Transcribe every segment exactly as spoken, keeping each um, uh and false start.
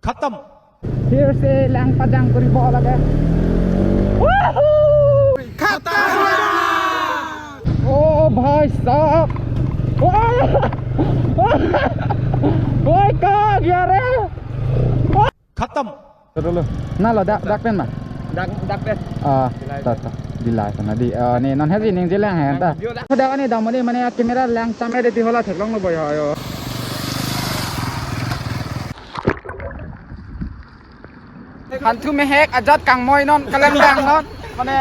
खत्म। फिर से lang pajang kuri bola ke। Woohoo! खतरनाक! ओ भाई साहब! ओए! ओए, कहाँ गया रे? खत्म। Terus lo. Nah lo, dak, dak pen ma? Dak, dak pen. Ah, Dilai. Ta, ta. Dilai sana di. Ah, ne non hesi ningje lang he ta. Video dak. Dak ne damoni mane camera lang sampai di hola theklong lo boy, ayo. Hanthu mehek ajat kangmoi non, kalem dang non. Mane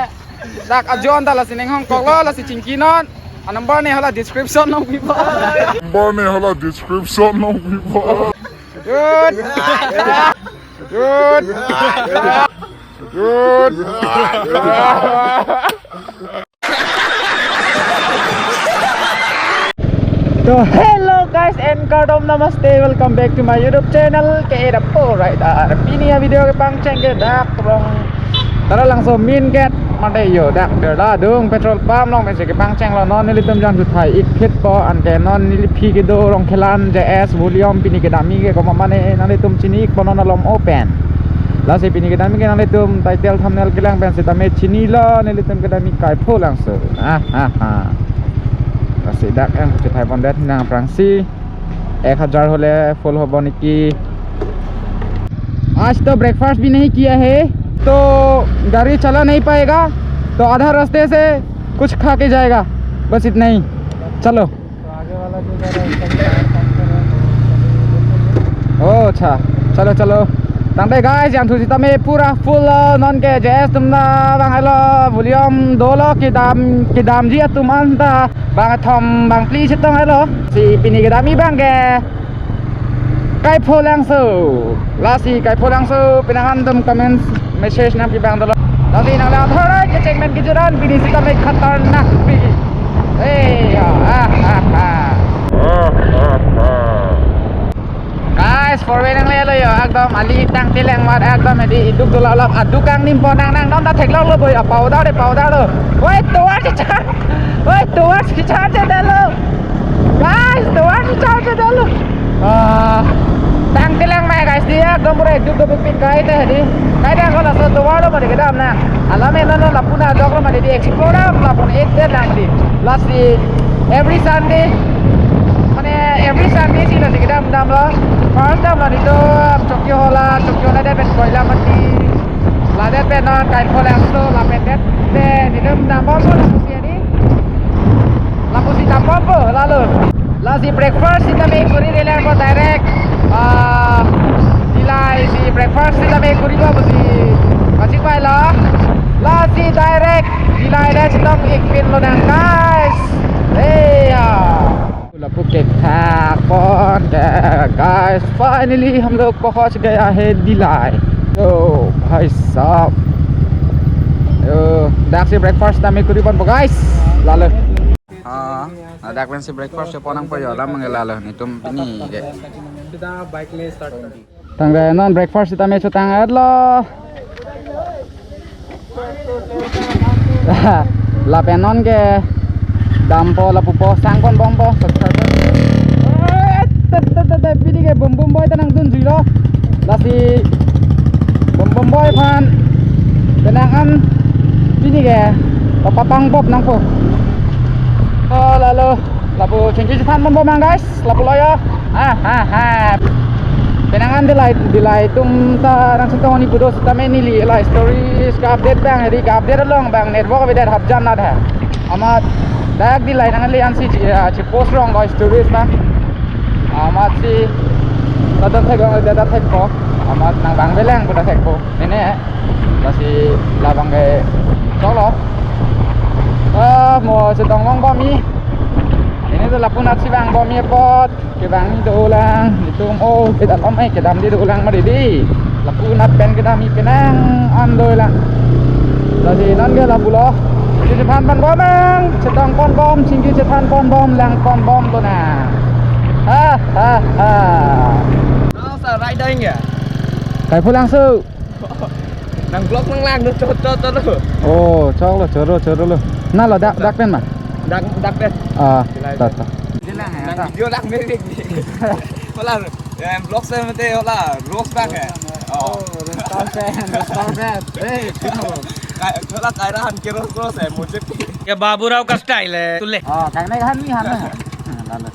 dak ajon ta lasi ning hong kok lo, lasi chingki non. A number ne hola description nong pipo. Number ne hola description nong pipo. Good. Good. Good. So hello guys and kardom namaste, welcome back to my YouTube channel K A Rider. Pini a video kepangcheng ke dak rong Taralangso main gate mate yo dak Birla Dung petrol pump along pensi kepangcheng lo. Non nelitum jangthu thai-ik phit po, anke non neliphi kedo Rongkhelan J S Volume pini kedam-ik ke komat mane nanglitum chini-ik po, non alom open. Lasi pini kedam-ik ke nanglitum title thumbnail kelang pen sitame chinilo, nelitum kedam-ik Kaipholangso. Ah, ah, ah. Lasi dak yang kuchethai pondet nang prangsi. Ek hajar hole full hobo neki. आज तो ब्रेकफास्ट भी नहीं किया है, तो गाड़ी चला नहीं पाएगा, तो आधा रास्ते से कुछ खा के जाएगा, बस इतना ही। चलो। तो आगे वाला जो जा रहा है, उसका भी टायर पंक्चर है, तो अभी रुकेंगे। ओ अच्छा, चलो चलो। Tangte guys, jangthu sitame pura full lo, non ke J S atum ta vang helo, Volume dolo, kedam, kedamji atum anta bangkethom bangphli chetong helo. Si pini kedam-ik abang ke Kaipholangso. Lasi Kaipholangso penang an atum comment message nangpi abang dolo. Lasi nang la thorai kecheng men kejuran pini sitame khatarnak pi. Eh, ya, ah, ah, ah. Guys, four way nanglelo yo, ekdom ali tangte lang mat, ekdom edi iduk dula lap, aduk kangnim po nang nang non ta theklong lo boy, apa udah deh, apa udah lo. Woi, tovar si char, woi, tovar si char che dalo. Guys, tovar si char che dalo. Ah, tangte lang mai guys, dia ekdom pura iduk do pipit kai te di. Kai te ko laso tovar lo mari kedam nang. Alam eno no lapu na dok lo mari di explore dam, lapu na ek det lang di. Lasi every Sunday, mane every Sunday si lasi kedam damlo. First damlo di to, um, Chokki Hola, Chokki Hola det pen Koilamati. Ladet pen non Kaipholangso, lapen det, de, di dam dambompo lapusi adi. Lapusi dambompo, lalo. Lasi breakfast sitame kuri relang po direct. Ah, Dilai si breakfast sitame kuri po pusi. Kachingvai lo. Lasi direct Dilai le chetong-ik pin lonang guys. Hey, ya. Lapu kethak pon ke, guys, finally हम लोग पहुंच गया है दिलाई। तो भाई साहब, yo, dak si breakfast tame kuri ponpo guys. Lalo. Ah, dak pensi breakfast yo ponang po yo, lam mangelalo nitum pini ke. Sudah bike le start. Tangte non breakfast sitame chotang-et lo. Lapen non ke dampo lapupo sang ponbompo. Eh, te, te, te, te, pini ke Bum Bum Boy ta nangdunjuilo. Lasi Bum Bum Boy aphan penang an pini ke papapang bop nangpo. Oh, lalo lapu chingki chethan ponbom nang guys. Lapu lo yo. Ha, ha, ha. Penang an Dilai, Dilai atum ta nangchetong ni pudo sitame neli la stories ka-update abang, eri ka-update along abang network avedet hap jam na tha. Amat dak Dilai nangle ansi chi, ah, chipost rong lo stories abang. Amat si tadon thek rong data thekpo. Amat nang bang belang puda thekpo. Nene. Lasi labang ke choklo. Ah, mo chetong longbom mi. Nene to lapu nat si vangbom mi apot. Kevang ni dolang. Itum oh, kedam amai kedam di dolang mari di. Lapu nat pen kedam mi penang an dolang. Lasi non ke lapu lo. Chingki chethan ponbom nang. Chetong ponbom, chingki chethan ponbom, lang ponbom lonang. Ha, ha, ha. Nang sa riding ya? Kaipholangso. Nang vlog nang lang do chot chot chot lo. Oh, choklo, choro, choro lo. Na lo dak, dak pen ma? Dak, dak pen. Ah, ta, ta. Nang video dak merik. Wala. Em, vlog se mete hola, roast bang hai. Oh. Oh, restaurant, restaurant. Hey, kino? Kai, hola kaira han ke roast roast hai, mujhe bhi. ये बाबूराव का स्टाइल है, तू ले। Oh, kaina han ni han. Lalu.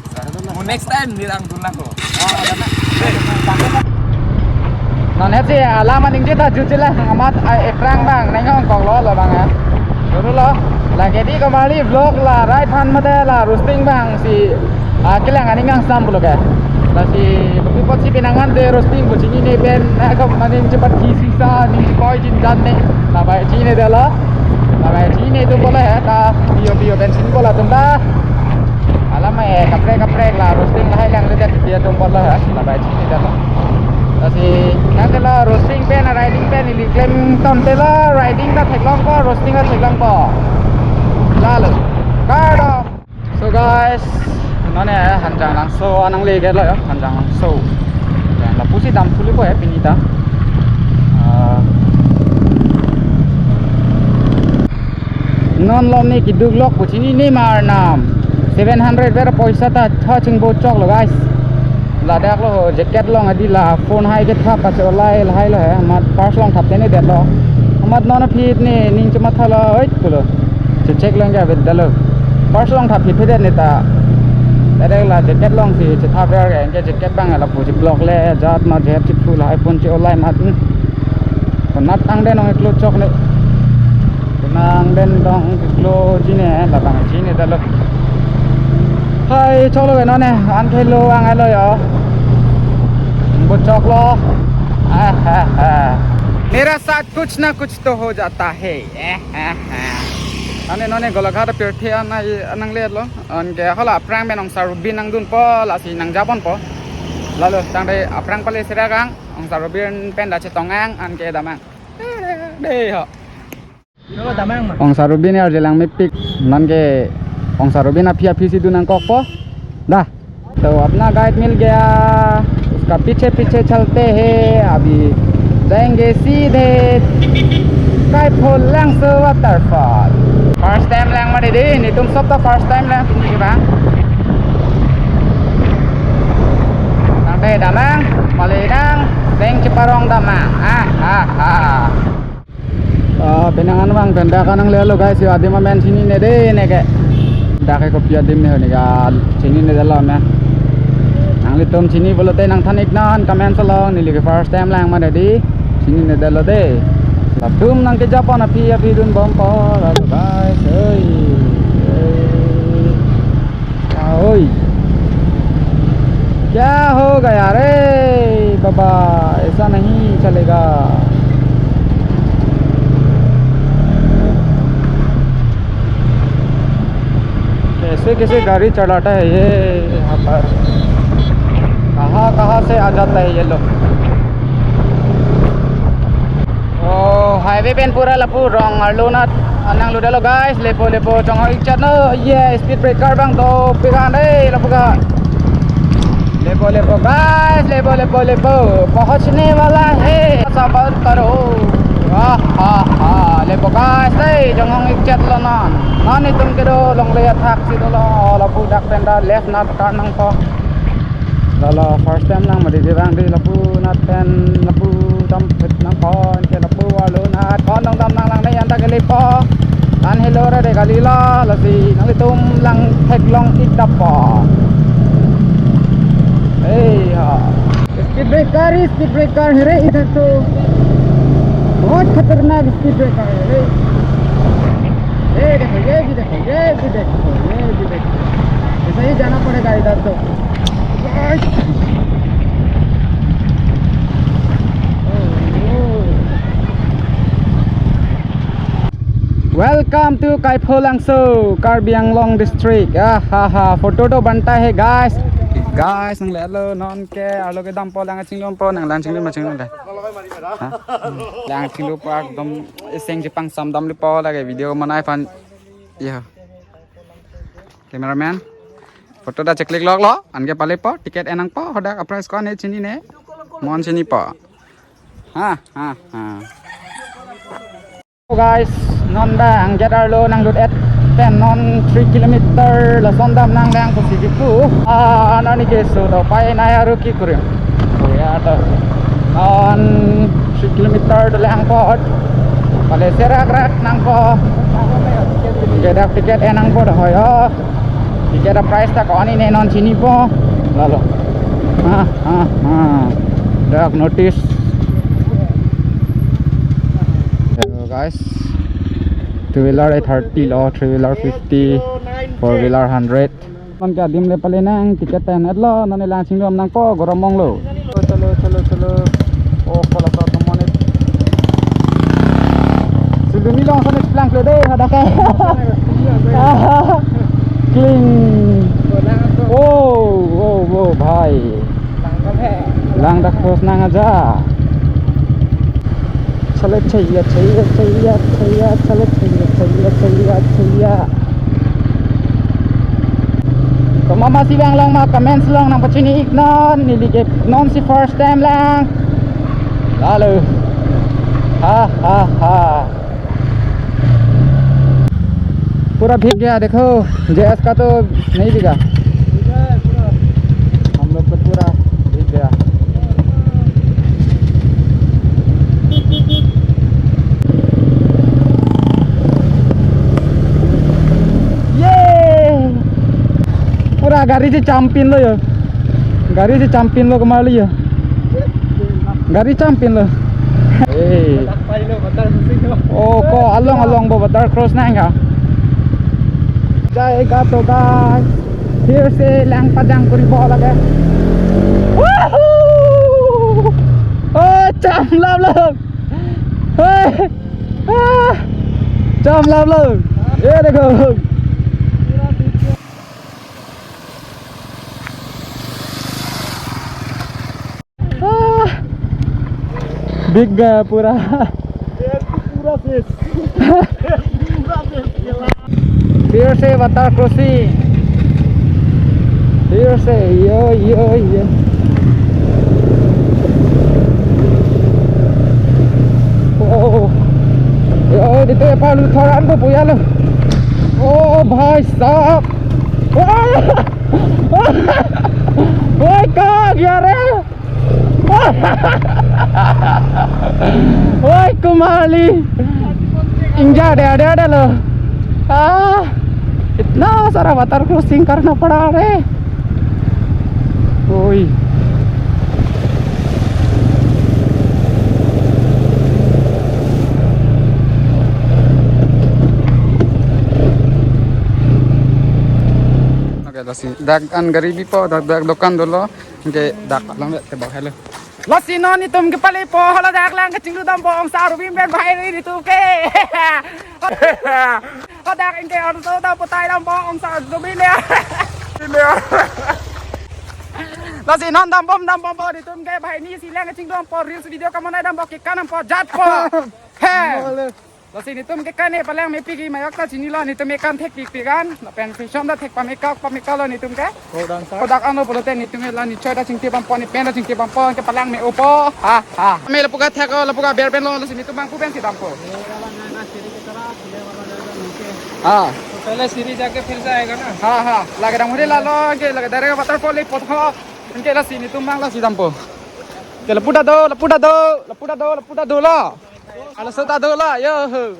Mo next time nirang dun lang ko. Oh, ada na. Non hepsi alam aning jita juchila amat, ah, eprang bang neng hong kok lo lo bang ya. Dulu lo. Lake di kembali vlog la right hand mate la roasting bang si, ah, kelang aning angsam pulo ke. Lasi bukti pot si pinangan de roasting bo chinine pen na kom maning cepat kisi sa ning koi jin jan ne. Labai chinine detlo. Labai chinine atum pulo ya ta bio bio pen chin pulo atum ta. Alam eh kaprek kaprek la roasting lahai lang le dia atum pulo ya. Labai chinine detlo. Lasi nang ke la roasting pen riding pen ili klemton te la riding ta theklongpo, roasting ta theklongpo. Lalu. Kardom. So guys, none Hanjanglangso anang le get lo ya, Hanjanglangso. Ya, lapusi dam thuli ko ya pini ta. Ah. Non lom ni kiduk lok ko chinine mar nam. Seven hundred ber poisa ta tha chingbo chok lo guys. Ladak lo jacket long adi la phone hai ke thap pa cholai lahai lo hai, amat purse long thap tene detlo. Amat non aphi ne ning chematha lo, oi pulo. Che check long ke avedetlo. Purse long thap hi phedet ne ta. Ladak la jacket long si chetha ber ke, ke jacket bang lapu cheblok le jat ma jep chiphu la iPhone cholai mat. Konat tang den ong iklo chok ne. Konang den dong iklo chine labang chine detlo. Hai chok lo ke none an khelo ang lo yo. Bo chok lo. Ah, ah, ah. मेरा साथ कुछ ना कुछ तो हो जाता है. Eh, eh, eh. Ane none Golaghat pirthe an ai anang le lo. Anke hola aphrang pen Ongsar Rubin nangdunpo lasi nangjaponpo. Lalu tangte aphrang pale serak ang Ongsar Rubin pen da chetong ang anke damang. Dei ho. Ongsar Rubin arjelang mepik, non ke Ongsar Rubin aphi aphi si dun nangkokpo. Da. तो अपना गाइड मिल गया, उसका पीछे पीछे चलते हैं, अभी जाएंगे सीधे Kaipholangso waterfall. First time lang mati dei, netum sob ta first time lang pini ke bang. Tangte damang, mali nang, seng cheparong damang. Ah, ah, ah. Ah, penang anwang pen dak anang lelo guys, yo adim amen chinine dei neke. Dak ke kopi adim ne honi ga chinine detlo me. Nanglitum chini pulote nangthan-ik non comment along, neli ke first time lang mati dei. Chinine detlo dei. Latum nangkejapon aphi aphi dunbompo lalo guys. Oi. Oi. क्या हो गया रे बाबा, ऐसा नहीं चलेगा। कैसे कैसे गाड़ी चलाता है ये यहाँ पर, कहाँ कहाँ से आ जाता है ये लोग। Oh, highway pen pura lapu rong arlo nat anang ludalo guys, lepo lepo chong-ik chat no, ye speed breaker bang to pegang dei lapu ka. Lepo lepo guys, lepo lepo lepo, पहुंचने वाला है, सबर करो. Ah, ah, ah, lepo guys, dei chong-ik chat lo non. Non netum kedo longle athak si dolo, lapu dak pen da left nat turn nangpo. Lalo first time lang mati dei bang dei lapu nat pen lapu dam phet nangpo anke lapu arlo nat kon dong dam nang lang nei anta kelepo. An helo ra dei kali la lasi nanglitum lang theklong-ik dampo. Hey ha. Speed breaker, speed breaker है रे इधर तो, बहुत खतरनाक speed breaker है रे. ये देखो, ये भी देखो, ये भी देखो, ये भी देखो. ऐसा ही जाना पड़ेगा इधर तो. Welcome to Kaipholangso, Karbi Anglong District. Ah, ha, ha. Photo to banta hai, guys. Guys, nang lelo non ke arlo kedampo lang chinglompo, nang lang chinglom chinglom dei. Ha? Lang chinglopo ekdom iseng chepang samdam lepo lake video manai aphan. Iya. Cameraman. Photo da cheklik lok lo, anke palepo, ticket enangpo, hadak a-price ko-an ne chinine. Mo-an chinipo. Ha, ha, ha. So guys, non da angjat arlo nanglut-et pen non three kilometer lason dam nang lang pusi kipu. Ah, anani keso do pai nai aru ki kurim. Ato. Non three kilometer dolang apot. Pale serak rak nangpo. Kedak tiket enangpo dah hoyo. Tiket a price ta ko-an ne non chinipo. Lalo. Ha ha ha. Dak notice. Hello guys. Two wheeler eight thirty lo, three wheeler fifty, four wheeler hundred. Non ke adim le pale nang ticket ten et lo, non elang chingdam nangpo, gorom mong lo. Chalo, chalo, chalo. Oh, kola sa to monit. Silduni long sa ne plang kle de, hadak ke. Kling. Oh, oh, oh, bhai. Lang dak cross nang aja. Chale chaya, chaya, chaya, chaya, chale chaya, chaya, chaya, chaya. Komat ma si vang long ma comments along nangpachini iknon, neli ke non si first time lang. Lalo. Ha ha ha. पूरा भीग गया, देखो, जेएस का तो नहीं भीगा। हम लोग तो पूरा भीग गया। ये पूरा gari si champin lo yo, gari si champin lo, kemar lo yo, gari champin lo. Hey. Oh, ko along along bo water cross nang ka. जाएगा तो guys, फिर से lang pajang kuri bo lage. Woohoo! Oh, cham lam lam. Hey. Ah. Cham lam lam. Ye dekho. Ah, भीग गया पूरा। पूरा शेष। पूरा शेष। फिर से water crossing। फिर से, यो, यो, यो। Oh, yo, dito e palu thoran ko puya lo। Oh, bhai sahab। Oh, oh, kya gaya re? Oi, kumali. Inja de, de, de lo. Ah, itna sara water crossing karna pada re. Oi. Okay, lasi dak an gari bipo, dak, dak dokan dolo. Anke dak alam ya tebak helo. Lasi non netum ke palepo, hala dak lang kachinglu dampo, ong sa Rubin pen bahai ri netum ke. Hadak anke orso ta putai dampo, ong sa Rubin ya. Lasi non dampo, dampo po netum ke bahai ni si lang kachinglu dampo, reels video kamonai dampo, kekan dampo, jatpo. He. Lasi netum ke kan e palang mepik i mayok ta chinilo, netum e kan thekpik pik an. Lapen fashion ta thek pamekak pamekak lo netum ke. Ko dancer. Kodak ano pulote netum e la nichoi ta chingtip dampo, ne pen ta chingtip dampo, ke palang me-opo. Ha ha. Me lapu ke thek o, lapu ke ber pen lo, lasi netum bang pu pen si dampo. ये वाला जाएगा सीढ़ी की तरफ, ये वाला जाएगा नीचे। Ha. तो पहले सीढ़ी जाके फिर से आएगा ना। Ha ha. Lake dam hore lalo, ke lake direct waterfall le potho. Anke lasi netum bang lasi dampo. Ke lapu ta do, lapu ta do, lapu ta do, lapu ta do lo. Alo sota do lo, yo.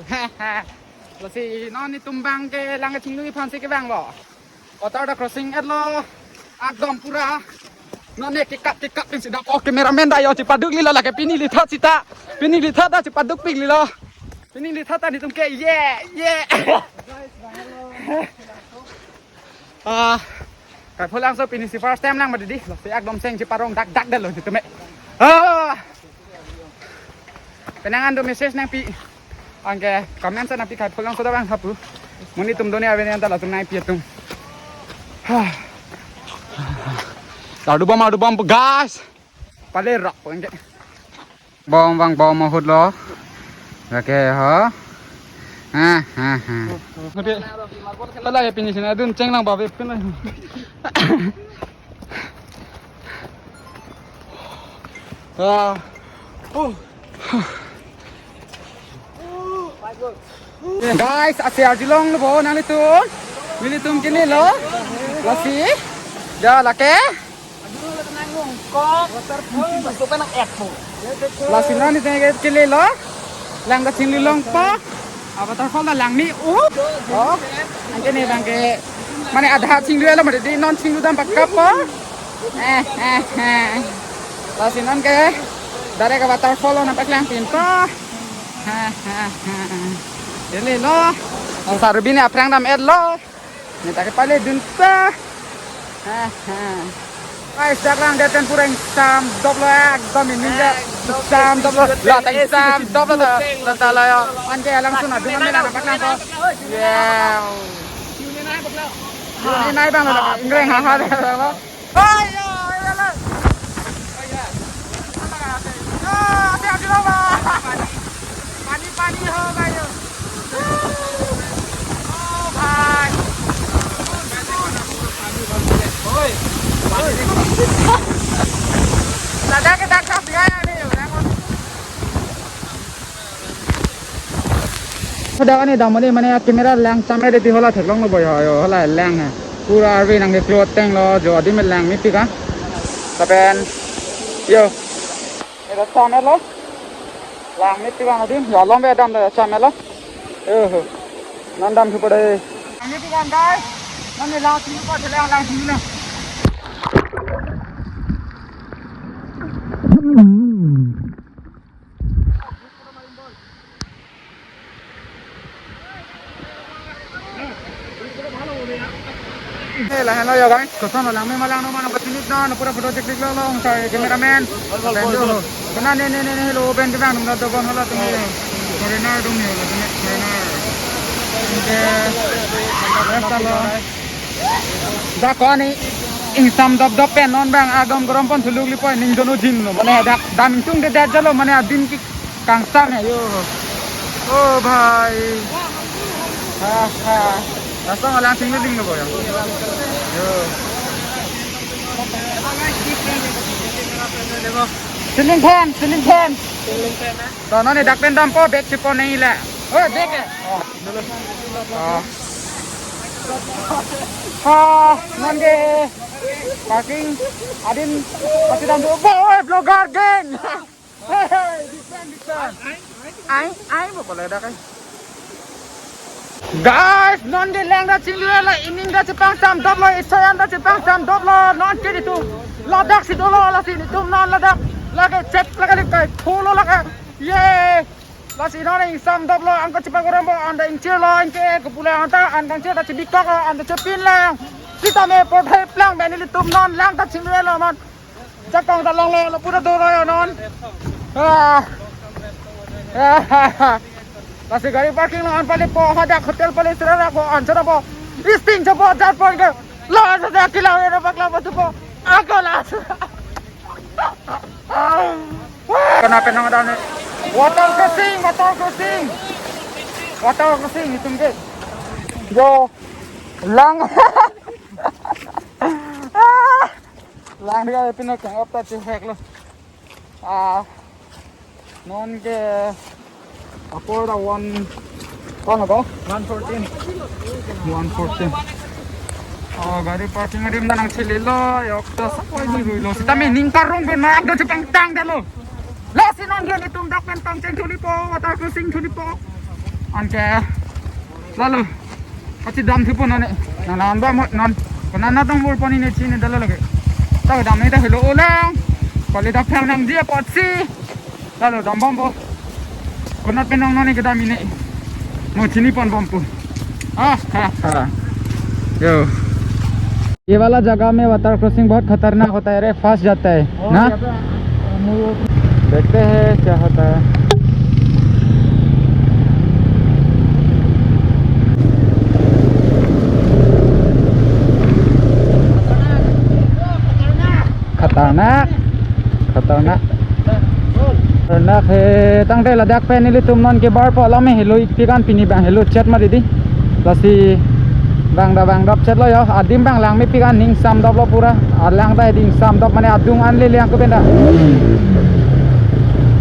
Lasi non netum bang ke lang kachinglu aphan si kevang lo. Water ta crossing et lo. Ekdom pura. Non ne kekat kekat pen si dap. Oh, cameraman ta yo chipaduk lilo lake pini lithot sita. Pini lithot ta chipaduk pik lilo. Pini lithot ta netum ke. Ye, ye. Ah, Kaipholangso pini si first time lang ma didi. Lasi ekdom seng chiparong dak dak dalo netum e. Ah. Penang an do message nangpi. Anke comment sa nangpi Kaipholangso ta bang hapu. Mo netum do ne ave ne anta latum nangpi atum. Ah. Adu bom, adu bom, guys. Pale rak anke. Bom bang bom ahut lo. Lake ho. Ha ha ha. Nge. Tala ya pini sina dun cheng lang ba ve pin. Ah. Oh. Guys, ase arjulong lo bo nanglitum. Nelitum kini lo. Lasi. Ja lake. Lasi non ne ke, kelelo. Lang ta chinglilongpo. Ah, waterfall ta langme-o. Oh. Anke ne abang ke, mane adha chinglilo mati, non chinglidam pakkapo. Eh, eh, eh. Lasi non ke direct waterfall nangpaklangpinpo. Ha, ha, ha. Kelelo. Ang Sarbini aphrang dam-etlo. Ne ta ke pale dunpa. Ha, ha. Guys, dak langdet pen pura ingsam doplo, ekdom ini ya. Ingsam doplo. La ta ingsam doplo ta, la ta la ya. Anke alangsun adung ame nangpaklangpo. Wow. Ini nai bang la, ingreng ha ha. Ay, ay, ay, ay. Ah, hati-hati lo, Bang. Pani, pani ho, Bang, yo. Oh, bhai. Ladak ke dak dak diya ya ni, yo. Hadak ani damoni mane camera lang chame de ti hala theklonglo boi ho, yo, hala lang he. Pura arve nangkeklo ateng lo, jo adim langmepik a. Lapen, yo. Eda chame lo. Langmepik a adim, yo, along ve dam da chame lo. Yo. Non dam thupo dei. Langmepik a, guys. Non ne lang thupo, lang, lang thupo. Hela, hela, yo, guys. Koson lo, langme ma langno ma, nangpachinilo, nang pura photo cheklo, long sa cameraman. Bendo. Kena ne, ne, ne, ne, lo, ben kena nung do bon hala tumi. Foreigner dong yo, foreigner. Oke. Rest alo. Dak ko ani ingsam dopdop pen non bang agom gorom pon thuluk lipoi ning dono jin lo. Mane dak dam ingtungdedetlo mane adim ke kangsam he yo. Oh bhai. Ha ha. Laso alang sing ding lo boy. Yo. Ceiling fan, ceiling fan. To non ne dak pen dampo, bag chepon nangji la. Oh, bag ke. Oh. Ah, non ke parking adim pasi dam do. Boy, vlogger gang. Hey, hey, big fan, big fan. Ai, ai, bo pala dak ai. Guys, non ke lang ta chinglilo, ining ta chepangsam doplo, isoyan ta chepangsam doplo, non ke itum. Ladak si dolo, lasi itum non ladak. Lake chet, lake likai, phulo lake. Ye. Lasi non ingsam doplo, angko chepakorompo, anta ingchirlo, anke kepulang anta, anta ingchir ta chebikoklo, anta chepinlang. Sitame porthai plang, bang nelitum non lang ta chinglilo man. Jakong ta longlo, lapu ta dolo yo non. Ah. Ah. Lasi gari parking lo an palipo, hadak hotel pali sera ko an sera po. Isting chopo jat pon ke. Lo sa kilang yo paklang pasupo. Ako la. Kena penang ada ni. Water crossing, water crossing. Water crossing itum ke. Yo. Lang. Ah. Lang dia pina kang apa tu hek lo. Ah. Non ke apor da one, kona ko? One fourteen. One fourteen. Oh, gari parking adim ta nangchelilo, yok ta sapoi ni ruilo. Sitame ning karong pen ma do chepangtang dalo. Lasi non ke itum dak pen pangcheng thulipo, water crossing thulipo. Anke. Lalo. Achi dam thupo non ne. Nang lawan ba mo non. Kona na tong bol poni ne chini dalo lagi. Ta dam ne ta helo olang. Pali dak phang nangji apotsi. Lalo dam bompo. Kona penong non ne kedam ini. Mo chini pon bompo. Ah, ha, ha. Yo. ये वाला जगह में water crossing बहुत खतरनाक होता है रे, फंस जाता है ना। देखते हैं क्या होता है। खतरनाक, खतरनाक। Ladak he tangte ladak pen nelitum non ke barpo, alam he helo-ikpik an pini bang helo chet mati di. Lasi bang da bang dop chet lo yo, adim bang langmepik an ingsam doplo pura. Alang ta ingsam dop mane adung an lele angko pen ta.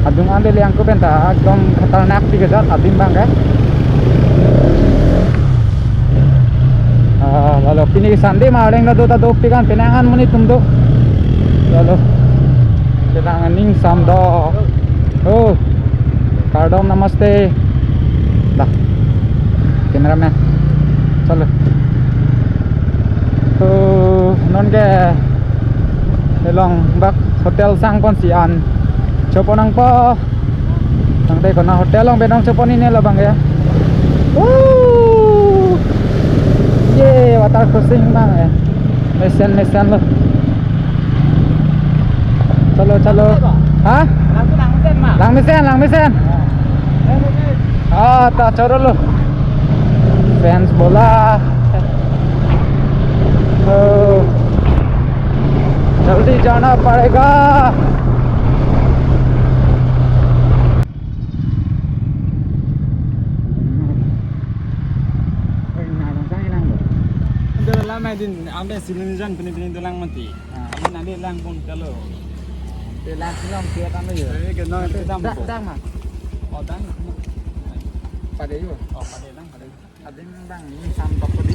Adung an lele angko pen ta, ekdom khatarnak pik ajat adim bang ke. Ah, lalo pini Sunday ma areng ta do ta dopik an penang an monit atum do. Lalo. Lang aning sam do. Oh, kardom, namaste. Dah. Cameraman. Chalo. So, non ke along bak hotel sang pon si an. Chopon nangpo. Tangte kona hotel along benong chopon ini lo bang ya. Woo! Ye, water crossing bang ya. Mesen, mesen lo. Chalo, chalo. Ha? Langmesen, Langmesen. Ah, ta choro lo. Fans bola. Oh. जल्दी जाना पड़ेगा। Ante lama din, ante sini jan pini pini dolang mati. Ah. Ante nanti lang pon kalo. Ante lang silang kaya kami ya. Ini kenal kita dah, dah, dah, Mas. Oh, dah. Pada yuk. Oh, pada lang, pada. Ading dang, ini sampah ko di.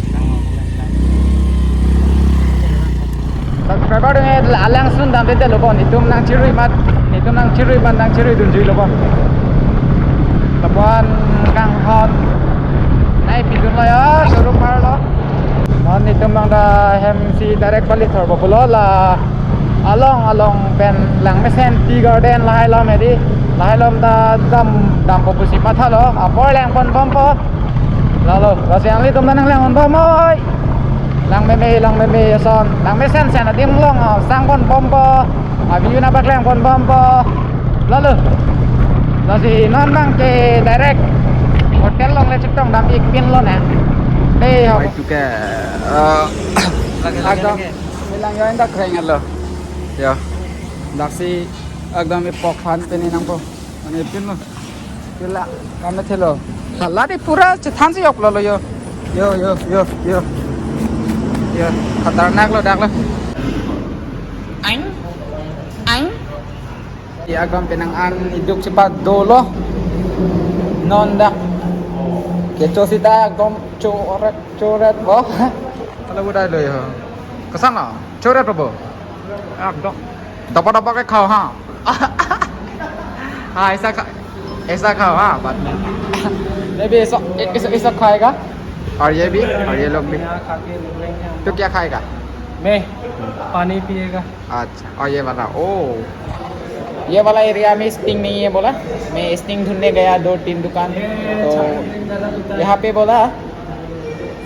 Subscriber dengan alang sun dam tete lo pon. Itum nangchirui mat, itum nangchirui mat, nangchirui dunjui lo pon. Lapuan kanghon. Nai pidun lo ya, showroom par lo. Non itum bang dak hem si direct pali thor pulo la. Along along pen Langmesen Tea Garden lahai along edi. Lahai along ta dam dampo pusi mathalo. Apor lang pon bompo. Lalo, lasi nanglitum nanglangpon bom oi. Langmeme, Langmeme ason. Langmesen sen adim along, ah, sang pon bompo. Avi una bak lang pon bompo. Lalo. Lasi non bang ke direct hotel along le chiktong dam ik pin lo na. Dei ho. Bai tu ke, eh, lagi, lagi, agam lagi. Lang yo indak kreng lo. Yo. Daksi agam ipok phan pini nangpo. Mane pin lo. Pila kame thelo. Hala de pura chethan si yok lo lo yo. Yo, yo, yo, yo. Yo, khatarnak lo dak lo. Aing. Aing. Ya agam penang an iduk cepat dolo. Non dak. Kecho sita agam choret choret bo. Kalau udah lo yo. Kesana. Choret bo. Agam. Dapat dapat ke khao ha. हाँ, ऐसा खा, ऐसा खाओ, हाँ, बाद में। मैं भी ऐसा, ऐसा, ऐसा खाएगा। और ये भी, और ये लोग भी। तू क्या खाएगा? मैं पानी पिएगा। अच्छा, और ये वाला, ओ, ये वाला एरिया में स्टिंग नहीं है बोला। मैं स्टिंग ढूंढने गया दो तीन दुकान, तो यहाँ पे बोला,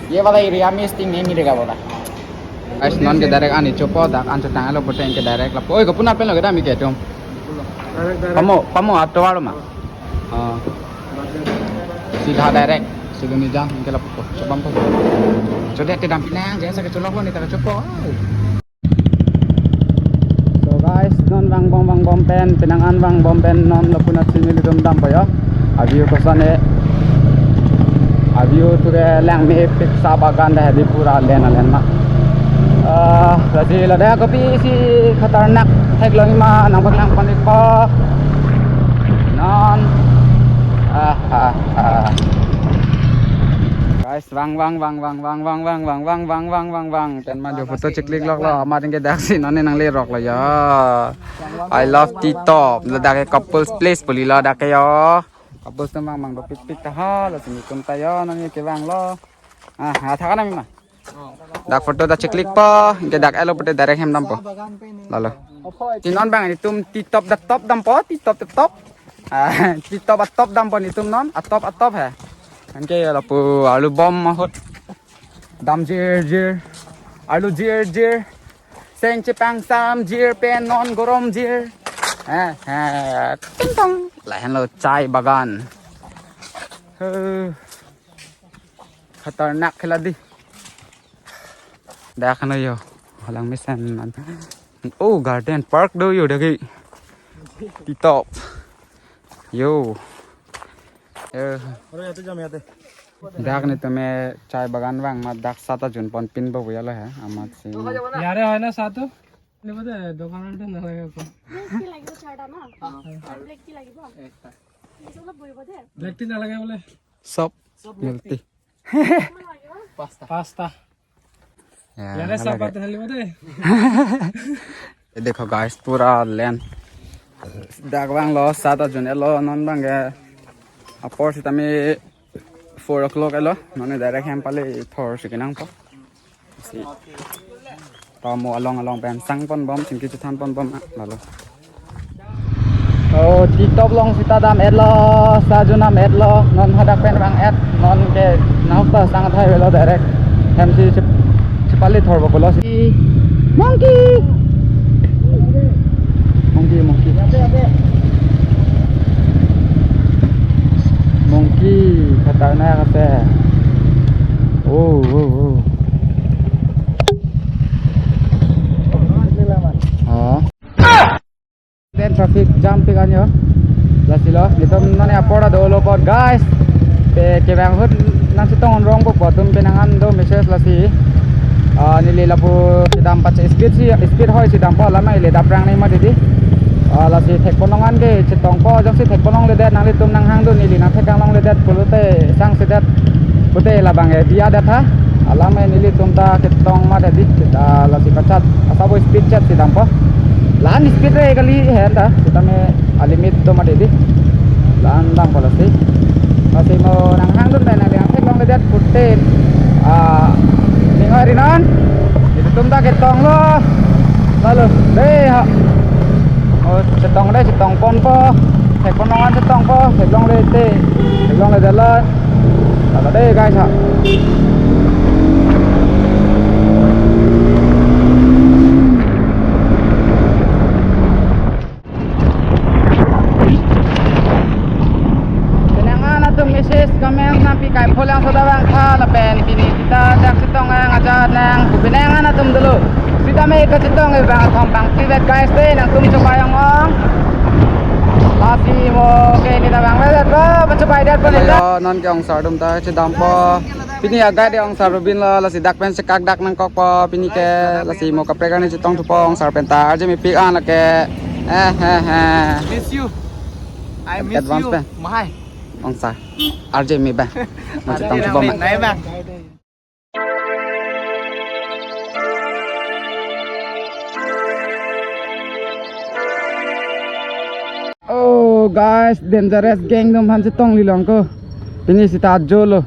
ये वाला एरिया में स्टिंग नहीं मिलेगा बोला। Guys, non ke direct ani chopo, dak an chotang alo puteng ke direct lapu. Oi, ko puna pen lo ke dam ke tum. Direct, direct. Pamo, pamo atovar ma. Ah. Sidha direct. Sidha ni jam ke lapu. Chobam po. Chode te dam pinang, jasa ke cholok lo ni ta chopo. So guys, non vangbom vangbom pen, penang an vangbom pen non lapu na chini lidom dampo yo. Aview koson e. Aview tu ke Langme pik sa bagan dah di pura alen alen ma. Ah, lasi ladak kopi si khatarnak theklong ma nangpaklang pon ik po. Non. Ah, ah, ah. Guys, vang vang vang vang vang vang vang vang vang vang vang vang vang. Pen ma jo photo cheklik lok lo, amat ke daksi non ne nanglerok lo ya. I love T-top. Ladak ke couples place puli lo dak ke yo. Couples atum mang mang dopik pik ta ha, lasi nelitum ta yo, non ye kevang lo. Ah, ha, thak nang ma. Dak photo ta cheklik po, ke dak elo pute direct hem dampo. Lalo. Ti non bang nelitum T-top da top dampo, T-top da top. Ah, T-top atop dampo nelitum non, atop atop he. Anke lapu arlu bom ahut. Dam jir jir. Arlu jir jir. Seng chepangsam jir pen non gorom jir. Eh, eh, ting tong. Lahenlo chai bagan. Huh. Khatarnak khela di. Dak ano yo. Langmesen man. Oh, garden park do yo dagi. T-top. Yo. Eh. Dak nelitum chai bagan vang ma dak sat ajun pon pin bo buya lo he. Amat si. ইয়াৰে হয় না চাহটো? আনিব দে, দোকানতে নালাগে একো। Black tea লাগিব চাৰিটা ন? আৰু ব্লেক টি লাগিব? ব্লেক টি নালাগে বোলে। Sob milk tea. পাঁচটা। পাঁচটা। Ya, ইয়াৰে চাহপাত ঢালিব দে। Ye dekho guys, pura alen. Dak vanglo, sat ajun-etlo, non abangke apor sitame four o'clock etlo, non direct hem pale thor si kenangpo. Si. Tamo along along pen sangponbom, chingki chethanponbom, ah, lalo. Oh, T-top along sita dam-etlo, sat ajun dam-etlo, non hadak pen vang-et, nonke nahok ta sang athai avelo direct. Hem si chep-, chepale thorpo pulo si. Monkey! Monkey, monkey. Monkey, khatarnak ase. Oh, oh, oh. Oh. Then traffic jam pik anjo. Lasi lo, itum nani apor ta dolo apot, guys. Te kevang ahut nangchetong rong po, atum penang an do message lasi. Ah, neli lapu chedam pache speed si, speed hoi chedampo, alam neli dap rang ni mati di. Ah, lasi thekponlong an ke chetongpo, jongsi thekponlongledet nanglitum nanghangdun, neli nangthek-anglongledet pulote sangsedet pute labang eh biya det ha. Alam eh nelitum ta ketong mati di, kita lasi pachat asabo speed chet si dampo. La-an speed re kali hen ta, sitame alimit do mati di. La-an dampo lasi. Lasi mo nanghangdun pen nangli nangtheklongledet pute. Ah, ning oi rinon. Nelitum ta ketonglo. Lalo, dei ha. Oh, chetong dei, chetongponpo. Thekponlong an chetongpo, theklongle te. Theklongledetlo. Lalo dei, guys, ha. Penang an atum message, comment nangpi, Kaipholangso ta vangtha lapen pini sita dak chetong nang ajat nang, penang an atum dolo. Sitame kachetong abang athom pangpivet, guys, te nangtum chopai ong-ong. Lasi mo ke neli ta vangvedetpo, pachopaidetpo neli ta. Yo, nonke ongsar atum ta chedampo. Pini a-guide ongsar Robin lo, lasi dak pen chekak dak nangkokpo pini ke, lasi mo kaprek arni chetongthupo ongsar pen ta, arje mepik an lake. Eh, eh, eh. Miss you. I miss Advance you. Pen. Mahai. Ongsar. Arje me bang. Mo chetongthupo ma. Nai bang. Oh guys, dangerous gang atum aphan chetonglilong ko. Pini sita ajolo.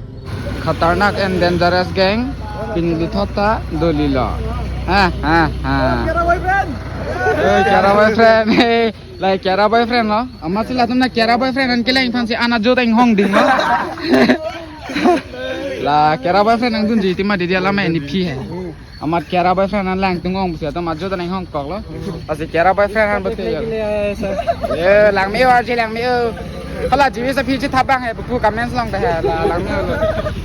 Khatarnak and dangerous gang. Pini lithot ta dolilo. Ha ha ha. Kiara boyfriend. Eh, Kiara boyfriend. Hey, like Kiara boyfriend lo. Amatsi latum na Kiara boyfriend an kelang aphan si an ajo ta inghong dinglo. La Kiara boyfriend nangdunji tima didi alam eh ni phi hai. Amat Kiara boyfriend an lang tung-ong pusi atum ajo ta inghongkoklo. Lasi Kiara boyfriend an bote yo. Ye, langme-o, arje langme-o. Hala jivi sa phi chethap bang he, buku comments along ta he, la langme-o lo.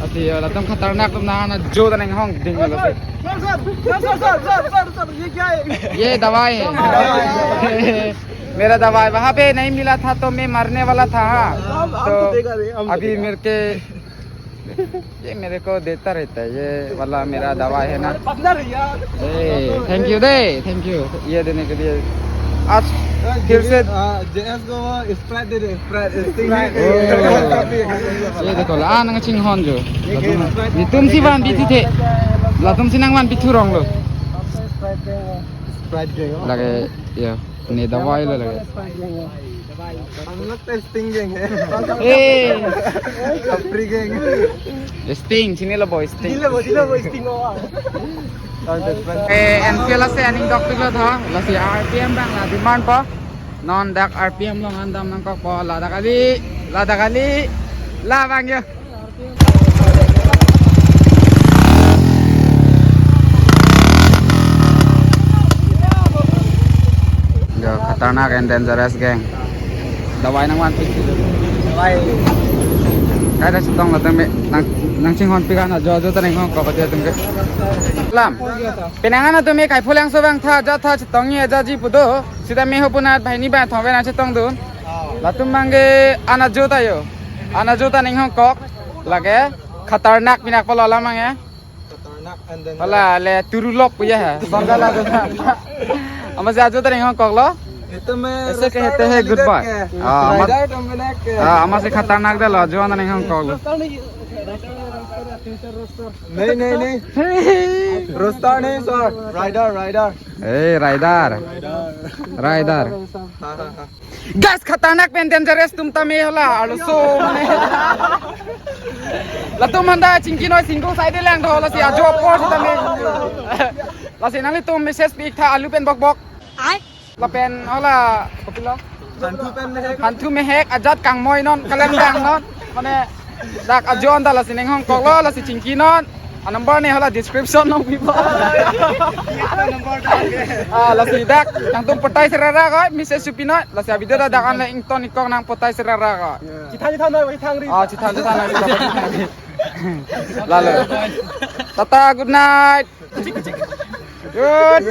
Lasi yo, latum khatarnak atum na, na ajo ta inghong dinglo. Sir, sir, sir, sir, sir, sir, sir, ye kya hai? ये दवाई है। मेरा दवाई, वहाँ पे नहीं मिला था तो मैं मरने वाला था, हाँ। हम, हम तो तो देगा नहीं, हम तो अभी देगा। मेरे के ये मेरे को देता रहता है, ये वाला मेरा दवा है ना। Partner है यार। ए, thank you they, thank you, ये देने के लिए। आज फिर से, हाँ, जेएस को Sprite दे दे, Sprite, Sting। ओ, ये देखो, la nangchinghon jo। Latum si vanpithu the। Latum si nangvanpithu rong lo। Sprite देगा। Lake, ya। Ne dawai lo lake. हम लोग तो Sting gang है। ए। Free gang। Sting, chinilo bo Sting। Chinilo bo, chinilo bo Sting, oh। Eh, Enfield ase aning dokpiklo tho, lasi R P M abang la demand po. Non dak R P M along an dam nangkokpo, ladak kali, ladak kali, labang yo. Yo, khatarnak and dangerous gang. Dawai nangvanpik. Dawai. Kaita chetong latum me, nang, nangchinghonpik an ajo ajo ta inghongkok atum ke. Lam. Penang an atum me Kaipholangso abang tha, ja tha chetongji aja ji pu do. Sita me ho punat banghini bang thong pen nangchetongdun. Latum abangke an ajo ta yo. An ajo ta inghongkok. Lake khatarnak pinak pulo alam abangke. Khatarnak and dangerous. Hala le turulok puya hai. Bangala do. Amatsi ajo ta inghongkoklo. Itu me ऐसे कहते हैं good boy। Ah, amat, rider tum me nak ke। Ah, amatsi khatarnak detlo, ajo ta inghongkoklo। नहीं, नहीं, नहीं। Roster नहीं, sir. Rider, rider. A, rider. Rider. हाँ, हाँ, हाँ। Guys, khatarnak pen dangerous atum tame hala, arloso mane. Latum handa chingki noi single side lang do, lasi ajo apor sitame. Lasi nanglitum message pi-ik tha alu pen bokbok. Ai. Lapen hala, kopilo? Hanthu pen mehek. Hanthu mehek, ajat kangmoi non, kalem dang non. Mane, dak ajo anta lasi ning hongkoklo, lasi chingki non. A number ne hala description nong pipo. Ah, lasi dak, nangtum potai serara ko, message supi non, lasi a video dak an le ington ingkok nang potai serara ko. Chithan chithan noi, chithan ri. Ah, chithan chithan noi, chithan ri. Lalo. Tata, good night. Good.